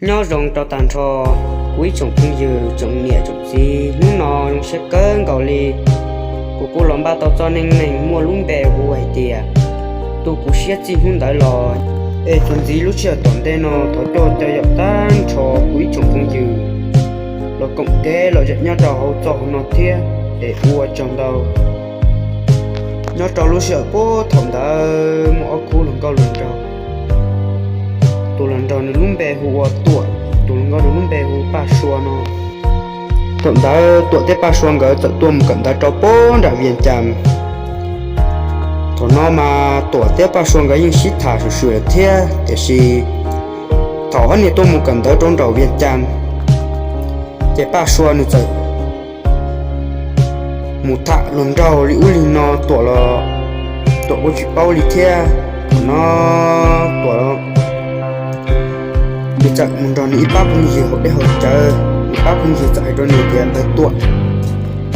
Nyob zoo rau tag nrho kuv ib tsoom phooj ywg tsoom niam tsoom txiv, hnub no zoo siab kawg nkaus li, kuv kuj los npaj tau txoj neej neeg muaj lub npe hu hais tias tus kuv siab txij hnub ntawd los. Es txuas ntxiv lub sij hawm tom ntej no thov coj caw yaum tag nrho kuv ib tsoom phooj ywg los koom kev los zam nyob rau hauv txoj hauv no thiab, es ua tsaug ntau. Nyob rau lub sij hawm puag thaum ntawd muaj ob khub hluas nkauj hluas nraug. Tus hluas nraug nws lub npe hu ua Tuam, tus hluas nkauj nws lub npe hu Paj Sua no. Thaum ntawd Tuam thiab Paj Sua nkawd txawm tuaj mus kawm ntawv rau puag nram Vias Cas. Thaum no mas Tuam thiab Paj Sua nkawd yeej sib tham swm swm lawm thiab, tiam sis thaum ob niag tuaj mus kawm ntawv rau nraum Vias Cas, ces Paj Sua nws txawm mus tham hluas nraug li ub li no, Tuam los Tuam kuj tsis paub li thiab. Thaum no Tuam los nws txawm mus nrog nws ib pab phooj ywg hauv dej hauv cawv, nws pab phooj ywg txawm hais rau nws tias, Ntawd Tuam,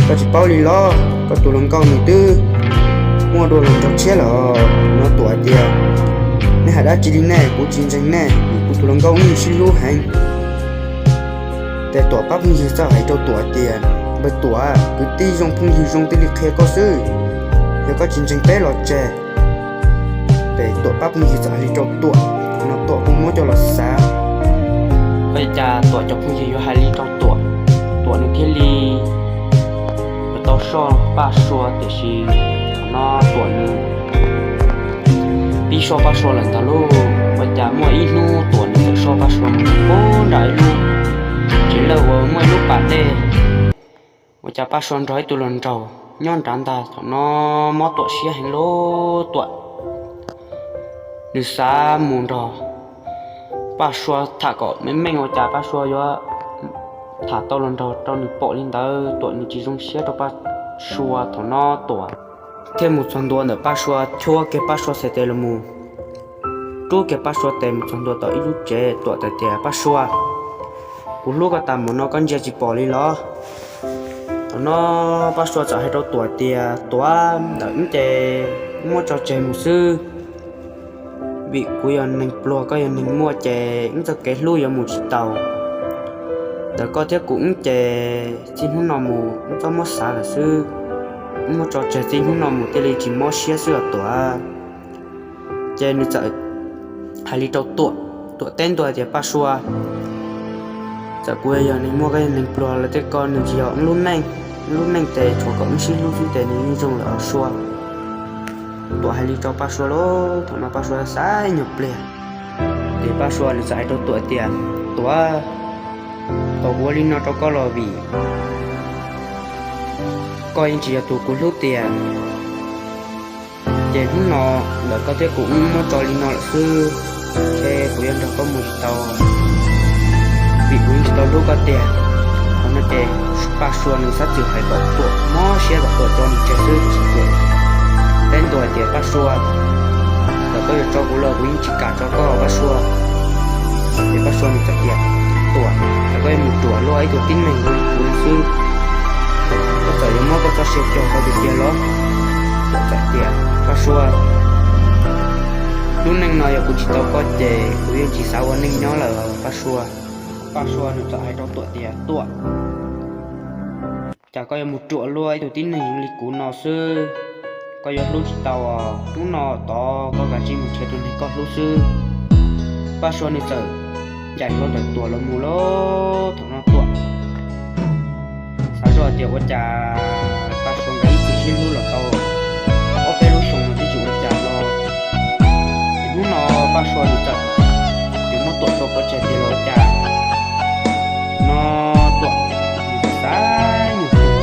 koj tsis paub li los? Koj tus hluas nkauj nws twb muaj dua hluas nraug tshiab lawm. No Tuam hais tias, Nej hais dab tsi li nej? Kuv tsis ntseeg nej, kuv tus hluas nkauj wb sib hlub heev. Ces Tuam pab phooj ywg txawm hais rau Tuam tias, Npawg Tuam, kwv tij zoo phooj ywg zoo thiaj li qhia koj xwb, yog koj tsis ntseeg peb los tseg. Ces Tuam pab phooj ywg txawm hais li rau Tuam, no Tuam kuj muab coj los xav, ua cas Tuam cov phooj ywg yuav hais li rau Tuam, Tuam nws thiaj li yuav tau soj Paj Sua, tiam sis thaum no Tuam nws pib soj Paj Sua lawm ntag lauj. Ua cas muaj ib hnub Tuam nws txawm soj Paj Sua mus puag nram ib lub tsev lawj uas muaj ib lub pas dej. Ua cas Paj Sua nrog ib tug hluas nraug nyob nrad ntag. Thaum no mob Tuam siab heev lauj. Tuam nws xav mus nrog Paj Sua tham kom meej meej, ua cas Paj Sua yuav tham tau hluas nraug rau nws pom li ntawd. Tuam nws tsis zoo siab rau Paj Sua. Thaum no Tuam thiaj mus txog ntua ntawm Paj Sua, chuab kiag Paj Sua txhais tes los mus, rub kiag Paj Sua tes mus txog ntua tom ib lub tsev. Tuam txawm tias, Paj Sua, kuv hlub koj tas npaum no koj ntsia tsis pom li los? Thaum no Paj Sua txawm hais rau Tuam tias, Tuam, ntawm wb ces wb muab tso tseg mus xwb, vim kuv yog neeg pluag koj yog neeg muaj ces wb txoj kev hlub yuav mus tsis tau. Ntawm koj thiab kuv wb ces txij hnub no mus wb txhob muab xav lawm xwb, wb muab tso tseg txij hnub no mus thiaj li tsis mob siab xwb os Tuam. Ces nws txawm hais li rau Tuam, Tuam teb ntua tias, Paj Sua, txawm kuv yog neeg muaj koj yog neeg pluag los tej ko nws tsis yog wb lub neej, wb lub neej ces tshuav kom wb sib hlub xwb ces nws yeej zoo lawm os Sua. Tuam hais li rau Paj Sua lauj. Thaum no Paj Sua xav nyuag pliag, ces Paj Sua nws txawm hais rau Tuam tias, Tuam, thaum kuv ua li no rau koj los vim koj yeej tsis yog tus kuv hlub tiag. Ces hnub no ntawm koj thiab kuv wb muab tso li no lawm xwb, ces kuv yuav nrog koj mus tsis tau, vim kuv yeej tsis tau hlub koj tiag. Thaum no ces Paj Sua nws xav txwm hais kom Tuam mob siab kom Tuam tso nws tseg xwb tsis txwm teb ntua tias, Paj Sua, txawm koj yuav tso kuv los kuv yeej tsis kam tso koj Paj Sua. Ces Paj Sua nws txawm tias, Tuam, txawm koj yuav mus ruam luaj ib tug tib neeg li kuv no xwb, koj txawm yuav muab koj txoj sia cog koj tiag tiag los? Tuam txawm tias, Paj Sua, lub neej no yog kuv tsis tau koj ces kuv yeej tsis xav ua neej nyob lawm Paj Sua. Paj Sua nws txawm hais rau Tuam tias, Tuam, cas koj yuav mus ruam luaj ib tug tib neeg li kuv no xwb, koj yuav hlub tsis tau os. Hnub no tod koj kav tsij mus nrhiav tus neeg koj hlub xwb. Paj Sua nws txawm ncaim dua ntawm Tuam los mus lauj. Thaum no Tuam xav zoj tias ua cas Paj Sua nkawd ib txwm sib hlub los tau ob peb lub xyoo no twb tsis ua cas los, es hnub no Paj Sua nws txawm yuav muab Tuam tso pov tseg tiag los ua cas. No Tuam nws txawm xav nyuag pliag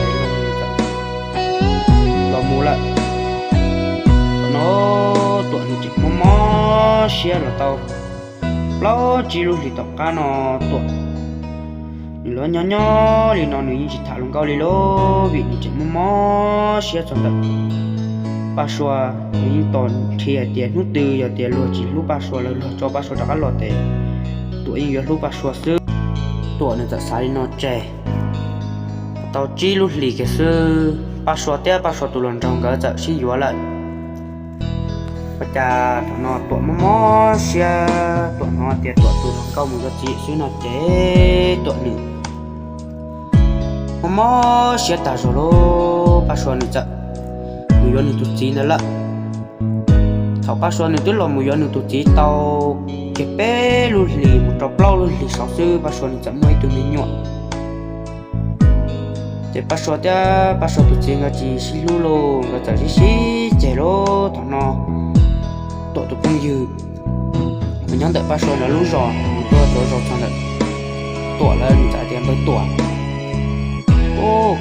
ces los mus lawm. Thaum no Tuam nws tseem mob mob siab los tau plaub tsib lub hlis tom qab no Tuam nws los nyob nyob li no nws yeej tsis tham hluas nkauj li lauj, vim nws tseem mob mob siab txog ntawm Paj Sua. Nws yeej tos nrhiav tias hnub twg yog tias luag tsis hlub Paj Sua lawm luag tso Paj Sua rov qab los ces Tuam yeej yuav hlub Paj Sua xwb. Tuam nws txawm xav li no tseg. Tau tsib lub hlis kiag xwb Paj Sua thiab Paj Sua tus hluas nraug nkawd txawm sib yuav lawm. Ua cas thaum no Tuam mob mob siab, Tuam hnov tias Tuam tus hluas koj mus yuav txiv xwb no ces Tuam nws mob mob siab tag zog lauj. Paj Sua nws txawm mus yuav nws tus txiv ntawd lawm. Thaum Paj Sua nws twb los mus yuav nws tus txiv tau kiag peb lub hlis mus rau plaub lub hlis saud xwb, Paj Sua nws txawm muaj ib tug me nyuam. Ces Paj Sua thiab Paj Sua tus txiv nkawd tsis sib hlub lauj, nkawd txawm sib sib ceg lauj. Thaum no Tuam tus phooj ywg uas nyob ntawm Paj Sua lawv lub zos, nws tuaj txog zos txog ntawm Tuam lawv, nws txawm tias, Npawg Tuam,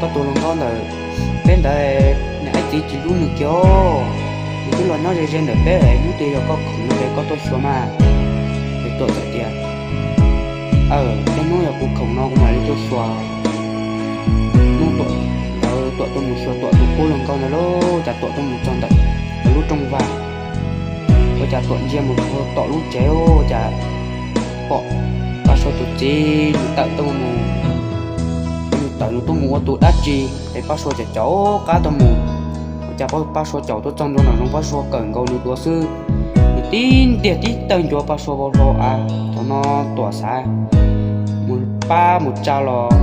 koj tus hluas nkauj ntawm peb ntawd, nws ib txiv tsis hlub nws kiag os. Nws twb los nyob ze ze ntawm peb, hnub twg yog koj khoom no ces koj tuaj xyuas mas. Ces Tuam txawm tias, Aw, tej hnub yog kuv khoom no kuv mam li tuaj xyuas. Hnub Tuam ntawd Tuam tuaj mus xyuas Tuam tus qub hluas nkauj ntawd lauj, cas Tuam tuaj mus txog ntawm lub rooj vag, ua cas Tuam ntsia mus tom lub tsev, ua cas pom Paj Sua tus txiv nws tawm tuaj mus, nws tawm nws tuaj mus ua tus dab tsi. Ces Paj Sua caum caum qab tuaj mus, ua cas Paj Sua caum tuaj txog ntua nram zoov, Paj Sua kawm nkaus nws duav xwb, nws tib ntiag tib tawg ncuav Paj Sua vau hlo av. Thaum no Tuam xav mus pab mus tsa los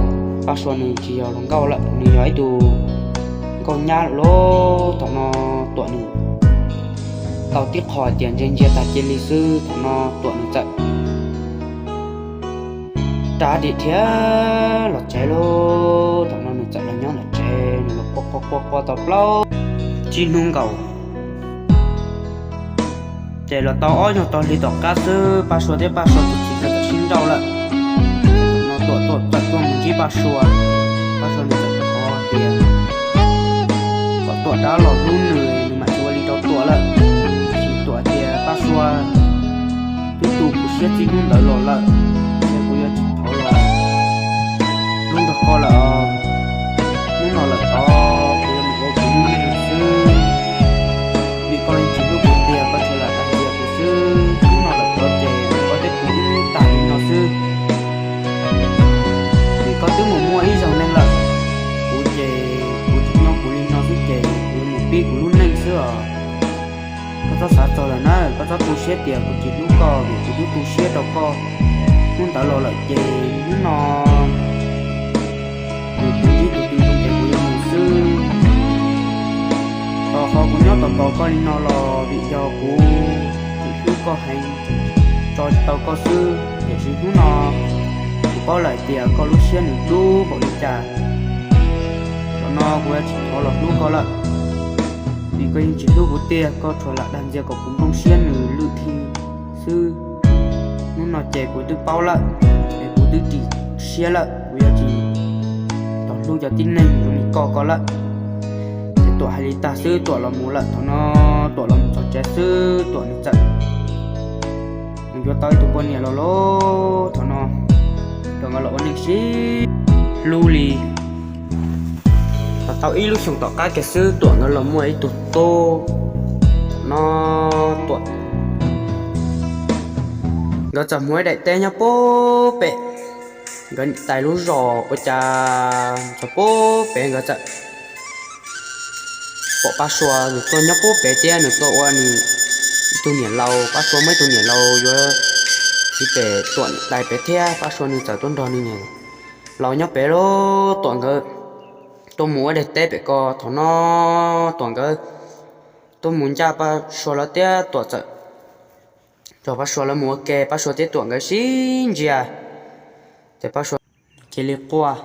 Paj Sua nws tsis yog hluas nkauj lawm, nws yog ib tug nkauj nyab lawm lauj. Thaum no Tuam nws tau tib qho tias ntsia ntsia tag cia li xwb, thaum no Tuam nws txawm rab dim dhia los tsev lauj. Thaum no nws txawm los nyob ntawm tsev, nws los quaj quaj quaj quaj tau plaub tsib hnub nkaus. Ces los tau ob nyuag tog hli tom qab xwb, Paj Sua thiab Paj Sua tus txiv nkawd txawm sib nrauj lawm. Thaum no Tuam txawm tuaj mus ntsib Paj Sua, Paj Sua nws txawm thov tias kom Tuam rov los hlub nws, nws mam tsis ua li rau Tuam lawm. Tiam sis Tuam tias, Paj Sua, twb tu kuv siab txij hnub ntawd los lawm, ces kuv yuav tsis thov los hlub nrog koj lawm. Hnub no lawm tod kuv yuav mus ua kuv lub neej xwb, vim koj yeej tsis hlub kuv tiag, koj tsuas lam dag ntxias kuv xwb. Hnub no lawm tod ces koj thiab kuv wb tag li no xwb, vim koj twb mus muaj ib zaug neeg lawm. Kuv ces kuv tseem nyob kuv li no xwb ces kuv yuav mus pib kuv lub neej xwb os. Koj txhob xav txog lawm na, koj txhob tu siab tias kuv tsis hlub koj, vim kuv twb tu siab rau koj hnub ntawd los lawm ces hnub no kuv ntsib tus twg zoo ces kuv yuav mus xwb. Tau qhov kuv nyob tos tos koj li no los vim yog kuv tsis hlub koj heev, tso tsis tau koj xwb. Tiam sis hnub no kuv paub lawm tias koj lub siab nws dub npaum li cas. Thaum no kuv yuav tsis thov los hlub koj lawm, vim koj yeej tsis hlub kuv tiag, koj tsuas lam dag ntxias kom kuv nplooj siab nws lwj thi xwb. Hnub no ces kuv twb paub lawm, es kuv twb ris siab lawm, kuv yuav tsis tau hlub cov tib neeg zoo li koj ko lawm. Ces Tuam hais li tag xwb Tuam los mus lawm. Thaum no Tuam los mus txog tsev xwb Tuam nws txawm mus yuav tau ib tug poj niam los lauj. Thaum no Tuam nkawd los ua neej sib hlub li tau ib lub xyoos tom qab kiag xwb Tuam nkawd los muaj ib tug tub. Thaum no Tuam nkawd txawm mus ua daim teb nyob puag pem nkawd niam tais lub zos, ua cas txog puag pem nkawd txawm pom Paj Sua nws tuaj nyob puag pem thiab nws tuaj ua nws ib tug niam laus. Paj Sua muaj ib tug niam laus yuav txiv pem Tuam niam tais pem thiab Paj Sua nws txawm tuaj nrog nws niam laus nyob pem lauj. Tuam nkawd tuaj mus ua daim teb pem ko. Thaum no Tuam nkawd tuaj mus ncaj Paj Sua lawv thiab Tuam txawm nrog Paj Sua lawv mus ua ke, Paj Sua thiab Tuam nkawd sib ntsia. Ces Paj Sua cia li quaj,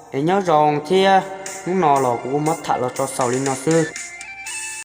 es nyob zoo thiab, hnub no los kuv kuj muab tham los tso xaus li no xwb.